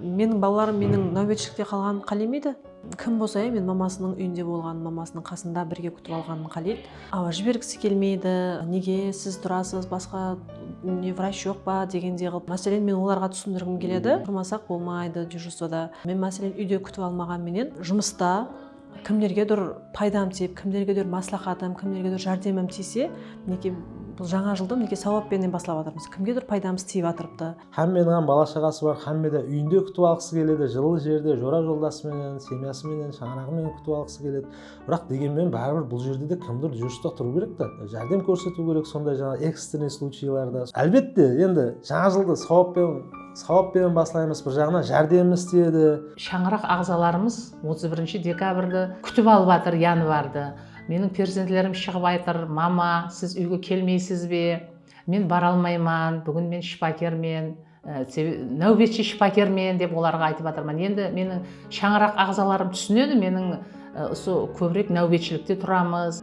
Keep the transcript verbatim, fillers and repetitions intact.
Meniń balalarım meniń náwbetshilikte qalǵanın qálemeydi. Kim bolsa, ya, men mamasınıń úyinde bolǵanın, mamasınıń qasında birge kútip alǵanın qáleydi. Awa, jibergisi kelmeydi. Nege siz turasız, basqa ne, vrach joq pa degendey qılıp. Máselen, men olarǵa túsindirgim keledi. Turmasaq bolmaydı dejurstvoda. Men, máselen, úyde kútip almaǵan menen jumısta kimlergedur paydam tiyip, kimlergedur másláhátım, kimlergedur járdemim tiyse, minekey, bul jańa jıldı, minekey, sawap penen baslap atırmız. Kimgedur paydamız tiyip atırıptı. Hámmeniń hám bala-shaǵası bar, hámme de úyinde kútip alǵısı keledi, jıllı jerde, jora-joldası menen, semyası menen, shańaraǵı menen kútip alǵısı keledi. Biraq, degen menen, báribir bul jerde de kimdur dejurstvoda turıw kerek ta. Járdem kórsetiw kerek, sonday jańa ekstrennıy sluchaylarda. Álbette, endi jańa jıldı sawap penen, sawap penen baslaymız, bir jaǵınan járdemimiz tiyedi. Shańaraq aǵzalarımız otız birinshi dekabrdi kútip alıp atır, yanvardı. Meniń perzentlerim shıǵıp aytır, "Mama, siz úyge kelmeysiz be? Men bara almayman, búgin men shıpakermen, e, sebe-, náwbetshi shıpakermen", dep olarǵa aytıp atırman. Endi meniń shańaraq aǵzalarım túsinedi, meniń, e, usı kóbirek náwbetshilikte turamız.